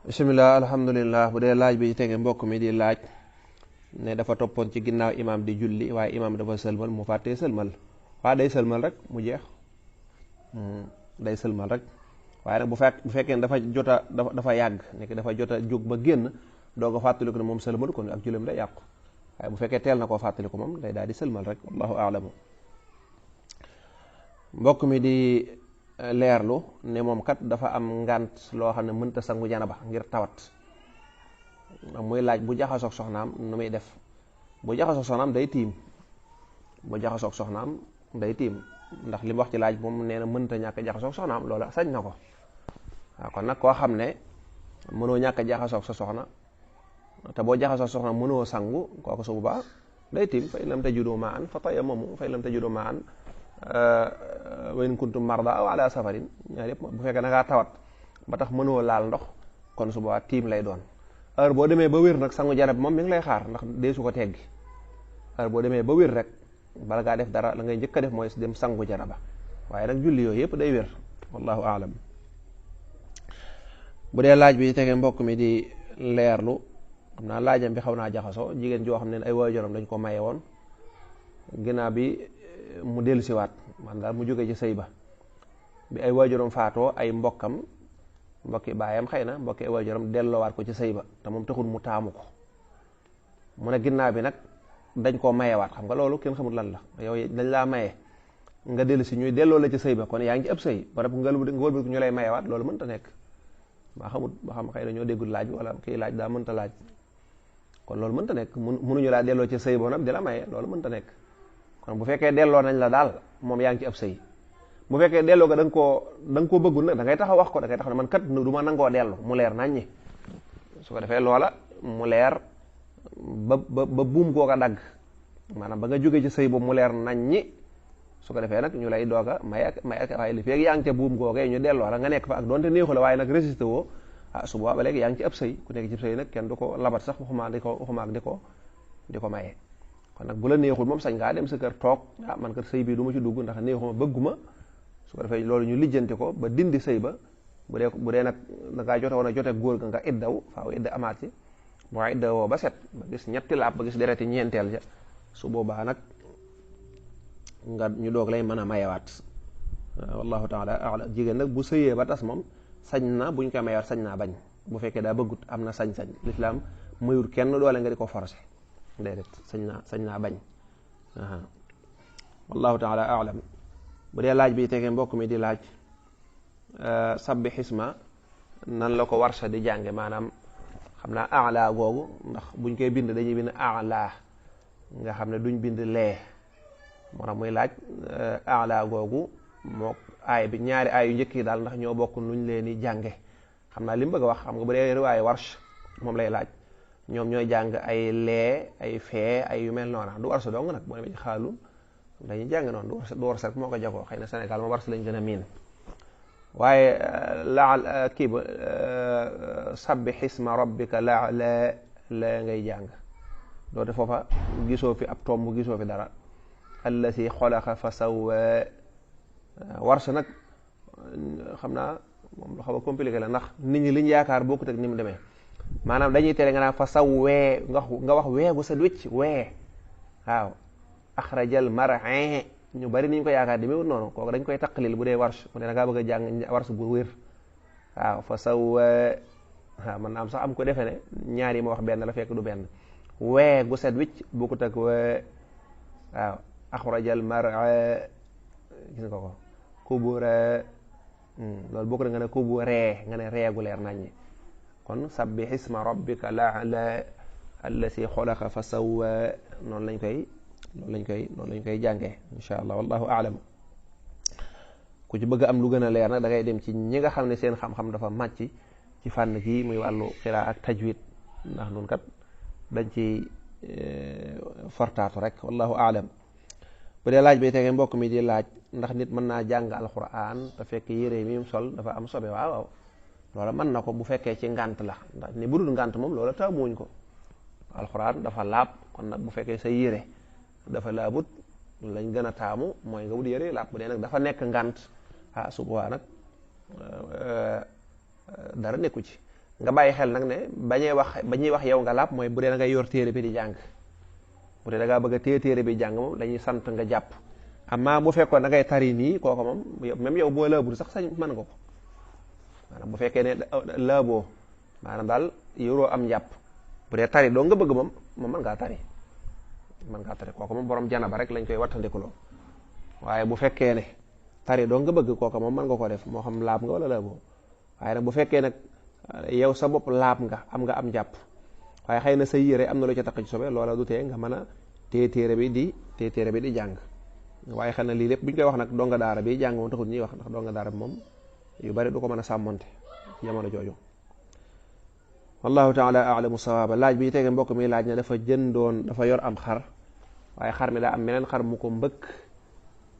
bismillah alhamdulillah bu dee laaj bi tege mbokk mi di laaj ne dafa toppoon ci ginnaaw imaam di julli waaye imaam dafa sëlmal mu fàttee sëlmal waaye day sëlmal rek mu jeex day sëlmal rek waaye nag bu fekkee dafa jota dafa yàgg nekk dafa jota jóg ba génn doog a fàttaliku ne moom sëlmal kon ak jullam day yàqu waaye bu fekkee teel na koo fàttaliku moom day daal di sëlmal rek wallahu a'lamu. mbokk mi di leerlu ne moom kat dafa am ngànt loo xam ne mënta sangu janaba ngir tawat muy laaj bu jaxasoog soxnaam nu muy def. bu jaxasoog soxnaam day tiim bu jaxasoog soxnaam day tiim ndax li mu wax ci laaj moom nee na mënta ñàkk jaxasoog soxnaam loola sañ na ko waaw kon nag koo xam ne mënoo ñàkk jaxasoog sa soxna te boo jaxasoog soxna mënoo sangu kooku su boobaa day tiim fa in lam tajidu ma'an fa tayammamu fa in lam tajidu ma'an wa in kuntum marda aw ala safarin ñaar yëpp bu fekkee da ngaa tawat ba tax mënoo laal ndox kon su boobaa tiim lay doon. heure boo demee ba wér nag sangu janab moom mi ngi lay xaar ndax dee su ko teggi heure boo demee ba wér rek bala ngaa def dara la ngay njëkk a def mooy dem sangu janaba waaye nag julli yooyu yëpp day wér wallahu aalam. bu dee laaj bi tege mbokk mi di leerlu xam naa laajam bi xaw naa jaxasoo jigéen joo xam ne ay waajuram dañ ko maye woon ginnaaw bi mu dellusiwaat man daal mu jóge ci sëy ba bi ay waajuram faatoo ay mbokki baayam xëy na mbokki ay waajuram delloowaat ko ci sëy ba te moom taxul mu taamu ko mu ne ginnaaw bi nag dañ koo mayewaat xam nga loolu kenn xamul lan la yow dañ laa maye nga dellu si ñuy delloo la ci sëy ba kon yaa ngi ci ëpp sëy ba nga wëlbati ñu lay mayewaat loolu mënta nekk ba xamut ba xam xëy na ñoo déggul laaj wala kii laaj daa mënta laaj kon loolu mënta nekk mënuñu laa delloo ci sëy ba nag di la maye loolu mënta nekk kon bu fekkee delloo nañ la daal moom yaa ngi ci ab sëy bu fekkee delloo ga da nga koo bëggul nag da ngay taxaw wax ko da ngay taxaw ne man kat du ma nangoo dellu mu leer nañ ñi su ko defee loola mu leer ba buum googa dagg maanaam ba nga jógee ci sëy boobu mu leer nañ ñi su ko defee nag ñu lay doog a may ak waaye li feeg yaa ngi ca buum googee ñu delloo la nga nekk fa ak doonte neexu la waaye nag résisté woo su boobaa ba léegi yaa ngi ci ab sëy ku nekk ci sëy nag kenn du ko labat sax waxuma ak di ko maye kon nag bu la neexul moom sañ ngaa dem sa kër toog man kër sëy bii du ma ci dugg ndax neexuma bëgguma su ko defee loolu ñu lijjanti ko ba dindi sëy ba bu dee nag da ngaa jote woon a jote góor ga nga iddaw faaw idda amaat ci boo iddawoo ba set ba gis ñetti laab ba gis dereti ñeenteel ja su boobaa nag nga ñu doog lay mën a mayewaat wallahu taala a'lam. jigéen nag bu sëyee ba tas moom sañ na buñ ko mayewaat sañ naa bañ bu fekkee daa bëggut am na sañ-sañ lislaam mayul kenn doole nga di ko forcer déedéet sañ naa bañ wallahu taala a'lam. bu dee laaj bi tegee mbokk mi di laaj sabbi xisma nan la ko warsa di jànge maanaam xam naa a'la googu ndax buñ koy bind dañuy bind a'la nga xam ne duñ bind lee moo tax muy laaj a'la googu moo aay bi ñaari aay yu njëkk yi daal ndax ñoo bokk nuñ leen di jànge xam naa li mu bëgg a wax xam nga bu dee riwaaye warsh moom lay laaj ñoom ñooy jàng ay lee ay fee ay yu mel noona du warsa dong nag boo demee ci xaalul dañuy jàng noonu du warsa rek moo ko jagoo xëy na Sénégal moom warsa lañ gën a miin waaye laal kii ba sabbi xisma rabbika la ngay jàng doote foofa gisoo fi ab tomb gisoo fi dara allati xalaqa fa sawwa warsa nag xam naa moom lu xaw a compliqué la ndax nit ñi liñ yaakaar bokkut ak ni mu demee maanaam dañuy tere nga naan fa sawwee nga wax weegu sa wicc wee waaw axrajal mar'in ñu bari ni ñu ko yaakaar di wut noonu kooku dañ koy taqlil bu dee warsh mu ne da ngaa bëgg a jàng warsh bu wér waaw fa sawwa waaw man am sax am ko defe ne ñaar yi ma wax benn la fekk du benn wee gu set wicc bokkut ak wee waaw axrajal mar'a gis nga ko kubura loolu bokk na nga ne kuburee nga ne reegu leer naññi kon sabbih isma rabbika la'ala allati xalaqa fa sawwa noonu lañ koy jàngee insha allah wallahu a'lam. ku ci bëgg am lu gën a leer nag da ngay dem ci ñi nga xam ne seen xam-xam dafa màcc ci fànn gi muy wàllu xiraa ak tajwid ndax nun kat dañ ci fortaatu rek wallahu a'lam. bu dee laaj bi tege mbokk mi di laaj ndax nit mën naa jàng alquran te fekk yére mi mu sol dafa am sobe waaw loola mën na ko bu fekkee ci ngànt la ndax ni bu dul ngànt moom loola taamuwuñ ko alquran dafa laab kon nag bu fekkee sa yére dafa laabut lañ gën a taamu mooy nga wut yére laab bu dee nag dafa nekk ngànt su boobaa nag dara nekku ci nga bàyyi xel nag ne bañuy wax yow nga laab mooy bu dee da ngay yor téere bi di jàng bu dee da ngaa bëgg a téere bi jàng moom dañuy sant nga jàpp amma bu fekkoon da ngay tari nii kooku moom même yow boo laabul sax sañ mën nga ko maanaam bu fekkee ne laaboo maanaam daal yoroo am njàpp bu dee tari doo nga bëgg moom mën ngaa tari kooku moom borom janaba rek lañ koy wattandikuloo waaye bu fekkee ne tari doo nga bëgg kooku moom mën nga ko def moo xam laab nga wala laaboo waaye nag bu fekkee nag yow sa bopp laab nga am njàpp waaye xëy na sa yére am na lu ca taq ci sobe loola du tee nga mën a téye téere bi di jàng waaye xel na lii lépp bu ñu koy wax nag donga daara bi jàng moom taxul ñuy wax ndax donga daara bi moom yu bari du ko mën a sàmmonte ci jamono jooju wallahu taala alamu sawaaba laaj bi tege mbokk mi laaj ne dafa yor am xar waaye xar mi daa am meneen xar mu ko mbëkk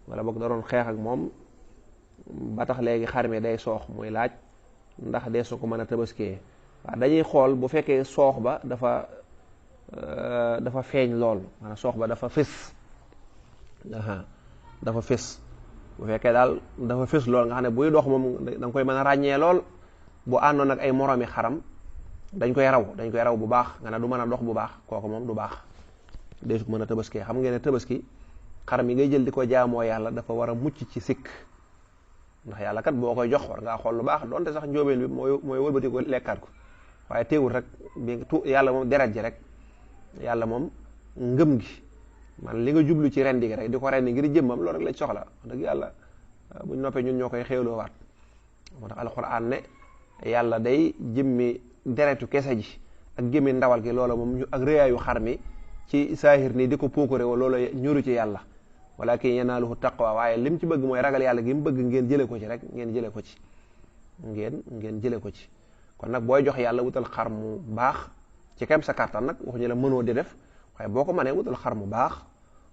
wala boog da doon xeex ak moom ba tax léegi xar mi day soox muy laaj ndax dee su ko mën a tabaskee waaw dañuy xool bu fekkee soox ba dafa feeñ lool maanaam soox ba dafa fés bu fekkee daal dafa fés lool nga xam ne buy dox moom da nga koy mën a ràññee lool bu àndoon ak ay moroomi xaram dañ koy raw bu baax nga ne du mën a dox bu baax kooku moom du baax dee su ko mën a tabaskee xam ngeen ne tabaski xaram yi ngay jël di ko jaamoo yàlla dafa war a mucc ci sikk ndax yàlla kat boo koy jox war ngaa xool lu baax donte sax njóobeen bi mooy wëlbati ko lekkaat ko waaye teewul rek yàlla moom deret ji rek yàlla moom ngëm gi man li nga jublu ci rendi gi rek di ko rendi ngir jëmmam loolu rek lañ soxla dëgg yàlla buñ noppee ñun ñoo koy xéewloo waat moo tax alxuraan ne yàlla day jëmmi deretu kese ji ak jëmmi ndawal gi loola moom ak rëyaayu xar mi ci saahir nii di ko puukare wa loola ñuru ci yàlla walakin yanaaluhu taqwa waaye lim ci bëgg mooy ragal yàlla gi mu bëgg ngeen jële ko ci rek ngeen jële ko ci kon nag booy jox yàlla wutal xar mu baax ci kem sa kàttan nag waxuñu la mënoo di def waaye boo ko mënee wutal xar mu baax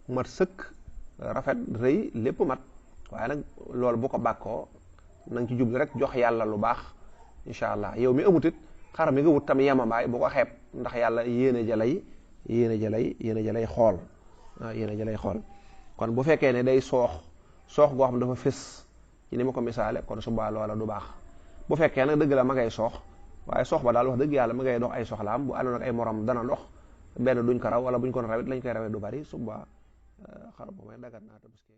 mat sëkk rafet rëy lépp mat waaye nag loolu bu ko bàkkoo na nga ci jublu rek jox yàlla lu baax incha allah yow mi amutit xar mi nga wut tam yemamaay bu ko xeeb ndax yàlla yéene jalay xool kon bu fekkee ne day soox goo xam dafa fés ci ni ma ko misaale kon subaa loola du baax bu fekkee nag dëgg la ma ngay soox waaye soox ba daal wax dëgg yàlla ma ngay dox ay soxlaam bu àndoon ak ay morom dana dox benn duñ ko raw wala buñ ko rawit lañ koy rawee du bari subaa xar bu may dagat naa tabaski